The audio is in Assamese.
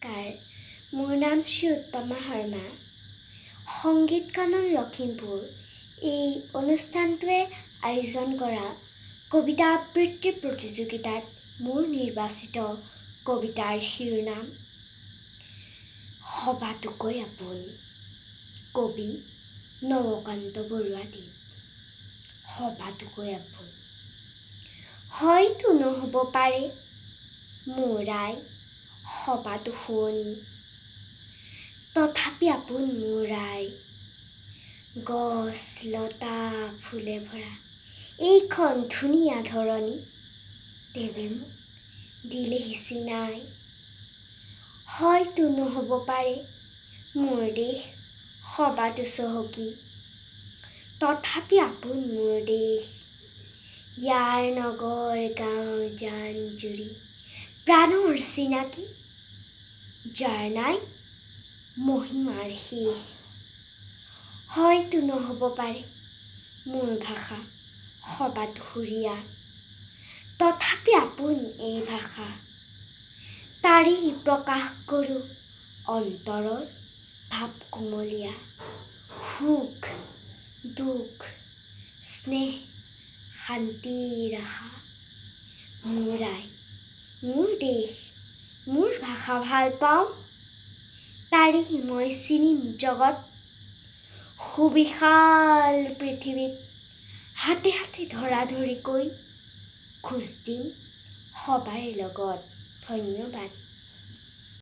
নমস্কাৰ, মোৰ নাম শ্ৰী উত্তমা শৰ্মা। সংগীত কানন লখিমপুৰ এই অনুষ্ঠানটোৱে আয়োজন কৰা কবিতা আবৃত্তি প্ৰতিযোগিতাত মোৰ নিৰ্বাচিত কবিতাৰ শিৰোনাম সবাতোকৈ আপোন, কবি নৱকান্ত বৰুৱাদেৱ। সবাতোকৈ আপোন। হয়তো নহ'ব পাৰে মোৰ আই সবাতো শুৱনি, তথাপি আপোন মোৰ আই। গছ লতা ফুলে ভৰা এইখন ধুনীয়া ধৰণী দেৱে মোক দিলেহি চিনাই। হয়তো নহ'ব পাৰে মোৰ দেশ সবাতো চহকী, তথাপি আপোন মোৰ দেশ। ইয়াৰ নগৰ গাঁও জান জুৰি প্ৰাণৰ চিনাকি, যাৰ নাই মহিমাৰ শেষ। হয়তো নহ'ব পাৰে মোৰ ভাষা সবাতো সুৰীয়া, তথাপি আপোন এই ভাষা। তাৰেই প্ৰকাশ কৰোঁ অন্তৰৰ ভাৱ কুমলীয়া, সুখ দুখ স্নেহ শান্তিৰ আশা। মোৰ আই, মোৰ দেশ, মোৰ ভাষা ভাল পাওঁ, তাৰেই মই চিনিম জগত। সুবিশাল পৃথিৱীত হাতে হাতে ধৰা ধৰিকৈ খোজ দিম সবাৰে লগত। ধন্যবাদ।